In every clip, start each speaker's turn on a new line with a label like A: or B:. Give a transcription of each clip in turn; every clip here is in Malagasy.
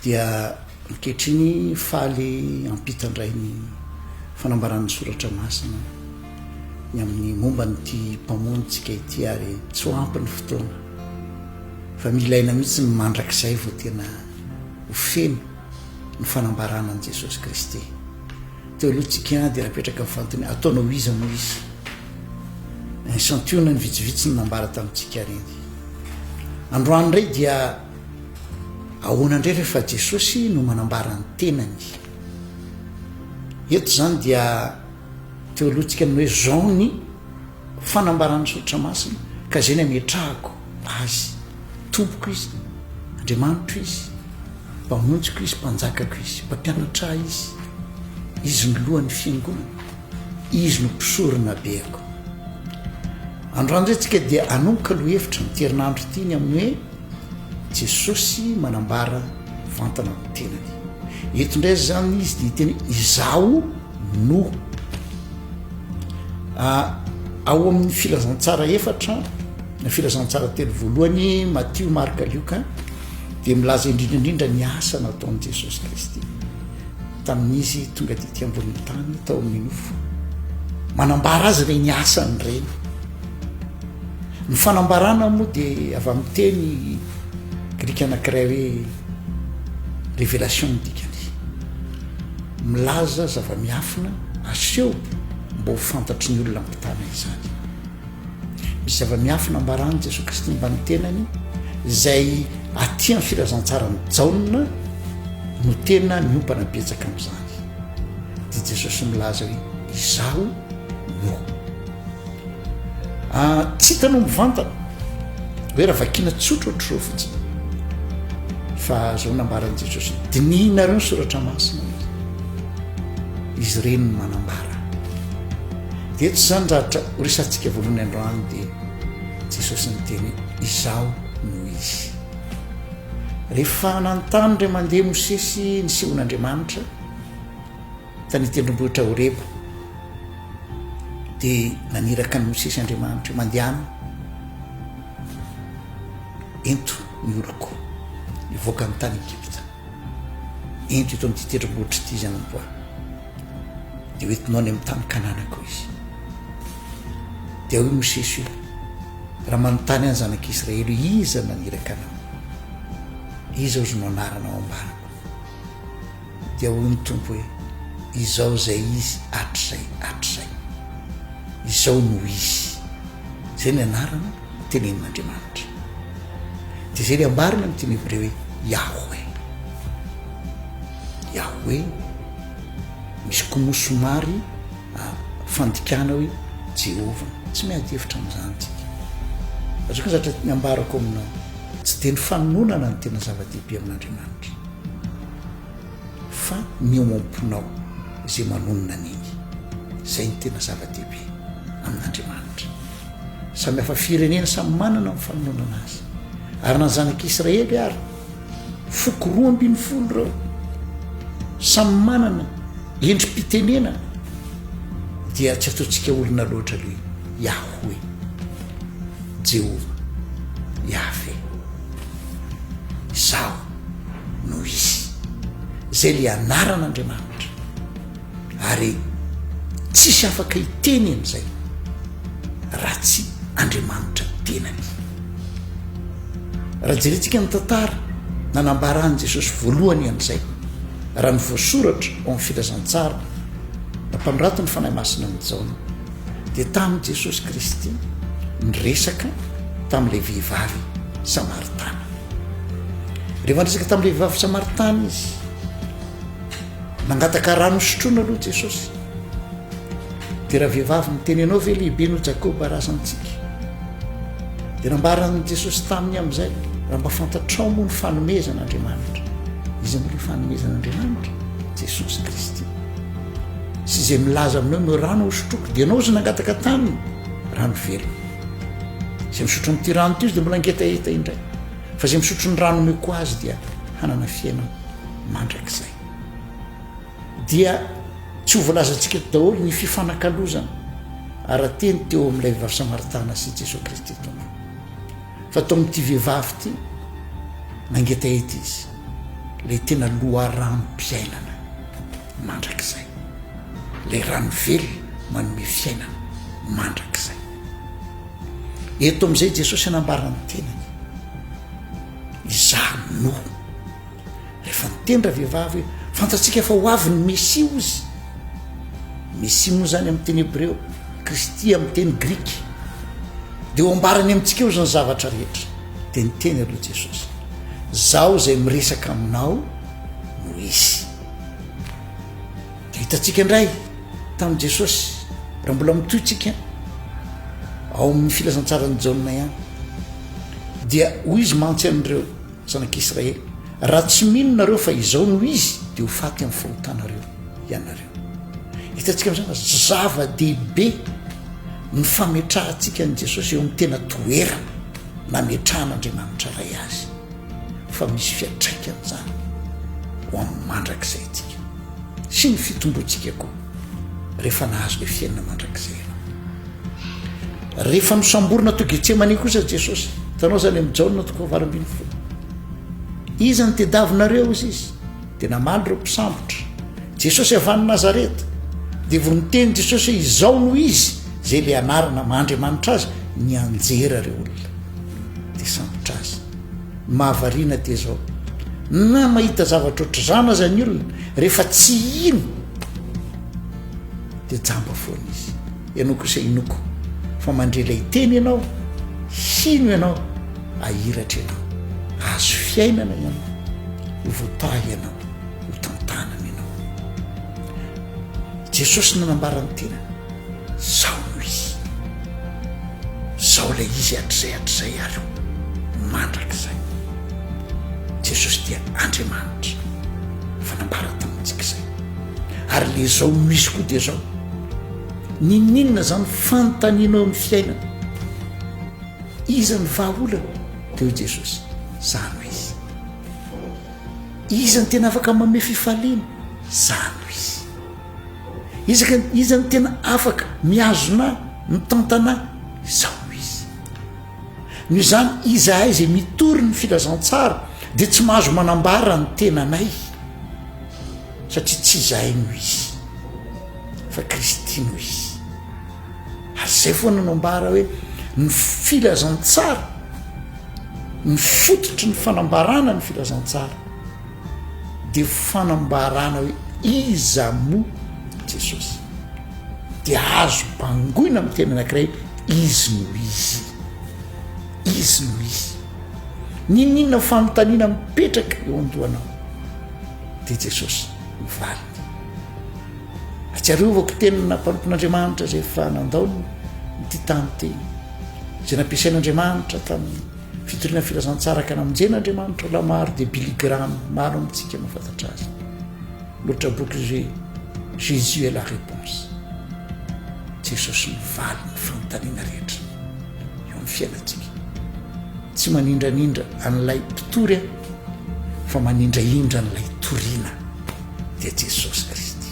A: Dia ankehitriny faly hampita indray ny fanambaran'ny Soratra Masina ny amin'ny momba an'ity Mpamonjintsika ity ary tsy ho ampy ny fotoana fa mila aina mihitsy ny mandrakizay vao tena ho feno ny fanambarana an'i Jesosy Kristy. Teo aloha tsika dia napetraka ny fanontaniana, ataonao iza moa izy? Ny santionany vitsivitsy no nambara tamintsika ireny. Androany indray dia ahoana indray rehefa Jesosy no manambara ny tenany? Eto izany dia teo aloha tsika ny hoe zao ny fanambaran'ny soratra masina ka izay ny ametrahako azy. Tompoko izy, Andriamanitro izy, Mpamonjiko izy, Mpanjakako izy, Mpampianatra ahy izy. Izy no lohan'ny fiangonana. Izy no mpisorona beako. Androany indray tsika dia hanomboka lohahevitra amin'ity herinandro ity ny amin'ny hoe Jesosy manambara mivantana ny tenany. Eto indray izany izy dia hiteny hoe izaho no. Ah, ao amin'ny filazantsara efatra, ny filazantsara telo voalohany, Matio, Marka, Lioka, dia milaza indrindra indrindra ny asa nataon'i Jesosy Kristy. Tamin'izy tonga tety ambonin'ny tany tao amin'ny nofo. Manambara azy ireny asany ireny. Ny fanambarana moa dia avy amin'ny teny grika anankiray hoe révélation ny dikany. Milaza zava-miafina aseho mba ho fantatry ny olona ampitana izany. Misy zava-miafina ambaran'i Jesoa Kristy momba ny tenany izay aty amin'ny filazantsaran'i Jaona no tena miompana betsaka amin'izany. Dia Jesosy milaza hoe izaho no. Ah, tsy hitanao mivantana hoe raha vakiana tsotra ohatr'izao fotsiny fa zao nambaran'i Jesosy dinihinareo ny soratra masina izy ireny no manambara Dia eto izany rahatra ho resahantsika voalohany androany dia Jesosy niteny hoe izaho no izy. Rehefa nanontany indray mandeha Mosesy nisehon'Andriamanitra tany tendrombohitra Horeba dia naniraka an'i Mosesy Andriamanitra hoe mandehana ento ny oloko hivoaka ny tany Egypta. Ento eto amin'ity tendrombohitra ity izy hanompo ahy. Dia hoentinao any amin'ny tany Kanana koa izy. Dia hoy Mosesy hoe, Raha manontany ahy ny zanak'Israely hoe iza no naniraka anao, iza hozy no anaranao ambarako? Dia hoy ny Tompo hoe, Izao izay izy hatrizay hatrizay. Izao no izy. Izay ny anarana tenenin'Andriamanitra. Dia izay ilay ambarany amin'ny teny hebreo hoe Yahweh. Yahweh, misy koa moa somary fandikana hoe Jehovah. Tsy miady hevitra amin'izany tsika. Azoko ny zavatra ny ambarako aminao, tsy dia ny fanononana no tena zava-dehibe amin'Andriamanitra, fa ny ao am-ponao izay manonona an'iny. Izay no tena zava-dehibe amin'Andriamanitra. Samy hafa firenena, samy manana ny fanononana azy. Ary na ny zanak'Israely ary, foko 12 ireo, samy manana endri-pitenenana, dia tsy ataontsika olona loatra le Yahweh, Jehovah, Yahveh. Izaho no Izy. Izay le anaran'Andriamanitra. Ary tsisy afaka hiteny an'izay raha tsy Andriamanitra tenany. Raha jerentsika ny tantara nanambaran'i Jesosy voalohany an'izay, raha ny voasoratra ao amin'ny filazantsara nampanoratin'ny Fanahy Masina an'i Jaona, dia tamin'i Jesosy Kristy niresaka tamin'ilay vehivavy samaritana. Rehefa niresaka tamin'ilay vehivavy samaritana izy, Nangataka rano hosotroina aloha Jesosy. Dia ravehivavy niteny anao ve lehibe noho Jakoba razantsika? Dia nambaran'i Jesosy taminy amin'izay, raha mba fantatrao moa ny fanomezan'Andriamanitra. Iza moa ilay fanomezan'Andriamanitra? Jesosy Kristy. Sy izay milaza aminao ny rano hosotroko, dia ianao izay nangataka taminy rano velona. Izay misotro amin'ity rano ity izy dia mbola hangetaheta indray. Fa izay misotro ny rano omeko azy dia hanana fiainana mandrakizay. Dia tsy ho voalazantsika eto daholo ny fifanakalozana ara-teny teo amin'ilay vehivavy samaritana sy Jesoa Kristy Tompo. Fa tao amin'ity vehivavy ity, nangetaheta izy. Ilay tena loharanom-piainana mandrakizay. Ilay rano velona manome fiainana mandrakizay. Eto amin'izay Jesosy hanambara ny tenany. Izaho no. Rehefa niteny ravehivavy hoe fantatsika fa ho avy ny Mesia ozy. Mesia moa zany amin'ny teny hebreo, Kristy amin'ny teny grika. Dia ho ambarany amintsika ozy ny zavatra rehetra. Dia niteny aloha Jesosy. Zaho izay miresaka aminao no izy. Dia hitantsika indray tamin'i Jesosy, raha mbola mitohy tsika ao amin'ny filazantsaran'i Jaona ihany, dia hoy izy mantsy an'ireo zanak'Israely, raha tsy mino nareo fa izao no izy, dia ho faty amin'ny fahotanareo ianareo. Hitantsika amin'izany fa zava-dehibe ny fametrahantsika an'i Jesosy eo amin'ny tena toerana nametrahan'Andriamanitra Ray azy, fa misy fiantraikany izany ho amin'ny mandrakizay antsika sy ny fitomboantsika koa rehefa nahazo ilay fiainana mandrakizay ianao. Rehefa nosamborina tao Getsemane kosa Jesosy, hitanao izany amin'ny Jaona toko 18. Iza no tedavinareo hozy izy? Dia namaly ireo mpisambotra, Jesosy avy any Nazareta. Dia vao niteny Jesosy hoe izao no izy, izay ilay anarana maha Andriamanitra azy, nianjera ireo olona. Dia sambotra azy. Ny mahavariana dia izao, na mahita zavatra ohatr'izany aza ny olona, rehefa tsy hino dia jamba foana izy. Ianao kosa inoako fa mandre ilay teny ianao, hino ianao, ahiratra ianao, hahazo fiainana ianao, ho voatahy ianao, ho tantanana ianao. Jesosy nanambara ny tenany, Zaho no izy. Zaho ilay izy hatrizay hatrizay ary ho mandrakizay. Jesosy dia Andriamanitra. Fa nambara tamintsika izay. Ary le zao no izy koa dia zao. N'inon'inona izany fanontanianao amin'ny fiainana, iza ny vahaolana? Dia hoy Jesosy, Za no izy. Iza no tena afaka manome fifaliana? Za no izy. Iza, iza no tena afaka mihazona ahy, mitantana ahy? Izaho no izy. Noho izany, izahay izay mitory ny filazantsara dia tsy mahazo manambara ny tenanay, satria tsy izahay no izy, fa Kristy no izy. Ary izay foana no ambara hoe ny filazantsara, ny fototry ny fanambarana ny filazantsara dia fanambarana hoe iza moa Jesosy. Dia azo bangoina amin'ny teny anankiray izy no izy. Izy no izy. N'inon'inona fanontaniana mipetraka eo an-dohanao dia Jesosy no valiny. Atsiarovako tenina mpanompon'Andriamanitra izay efa nandao ity tany ity, izay nampiasain'Andriamanitra tamin'ny fitoriana filazantsara ka namonjen'Andriamanitra olona maro dia Billy Graham, maro amintsika mahafantatra azy. Loatra boky izy hoe Jésus est la réponse. Jesosy no valin'ny fanontaniana rehetra eo amin'ny fiainantsika. Tsy manindranindra an'ilay mpitory aho fa manindrahindra an'ilay toriana dia Jesosy Kristy.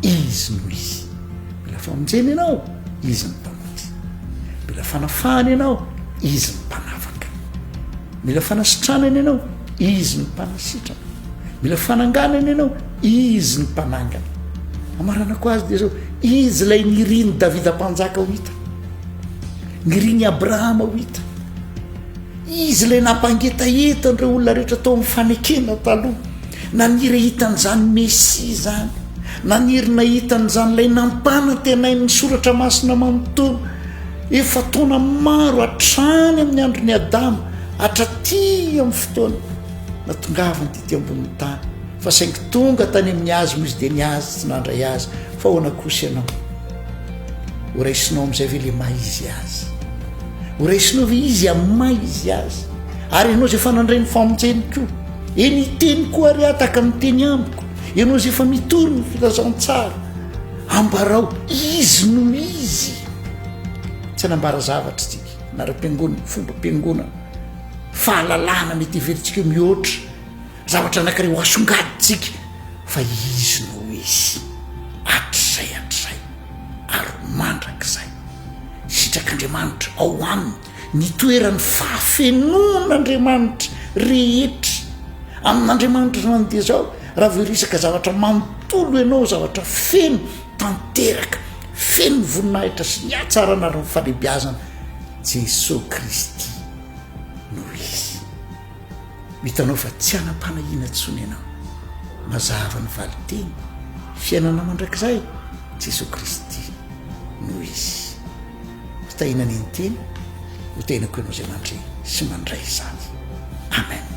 A: Izy no izy. Mila famonjena ianao, izy ny mpamonjy. Mila fanafahana ianao, izy ny mpanafaka. Mila fanasitranana ianao, izy ny mpanasitrana. Mila fananganana ianao, izy ny mpanangana. Amaranako azy dia zao, izy ilay nirin'i Davida mpanjaka ho hita. Nirin'i Abrahama ho hita. Izy ilay nampangetaheta an'ireo olona rehetra tao amin'ny fanekena taloha. Naniry hahita an'izany Mesia izany. Naniry nahita an'izany ilay nampanantenain'ny soratra masina manontolo. Efa taona maro hatrany amin'ny andron'i Adama, hatraty amin'ny fotoana natongavany tety ambonin'ny tany. Fa saingy tonga tany amin'ny azy moa izy dia ny azy tsy nandray azy. Fa ahoana kosa ianao? Ho raisinao amin'izay ve ilay maha izy azy? Ho raisinao ve izy amin'ny maha izy azy? Ary ianao izay efa nandray ny famonjeny koa, eny hiteny koa ary aho tahaka ny miteny amiko, ianao izay efa mitory ny filazantsara, ambarao izy no izy. Tsy hanambara zavatra isika, anaram-piangonana, fombam-piangonana, fahalalana mety heverintsika hoe mihoatra, zavatra anankiray ho asongadintsika, fa izy no izy, hatrizay hatrizay ary mandrakizay. Sitrak'Andriamanitra ao aminy ny toeran'ny fahafenoan'Andriamanitra rehetra. Amin'Andriamanitra izany dia izao, raha vao hiresaka zavatra manontolo ianao, zavatra feno, tanteraka, feno ny voninahitra sy ny hatsarana ary ny fahalehibiazana, Jesoa Kristy no Izy. Ho hitanao fa tsy hanam-panahiana intsony ianao. Mazava ny valinteny, fiainana mandrakizay, Jesoa Kristy no Izy. Ho tahiana anie ny teny, ho tahiana koa ianao izay mandre sy mandray izany. Amen.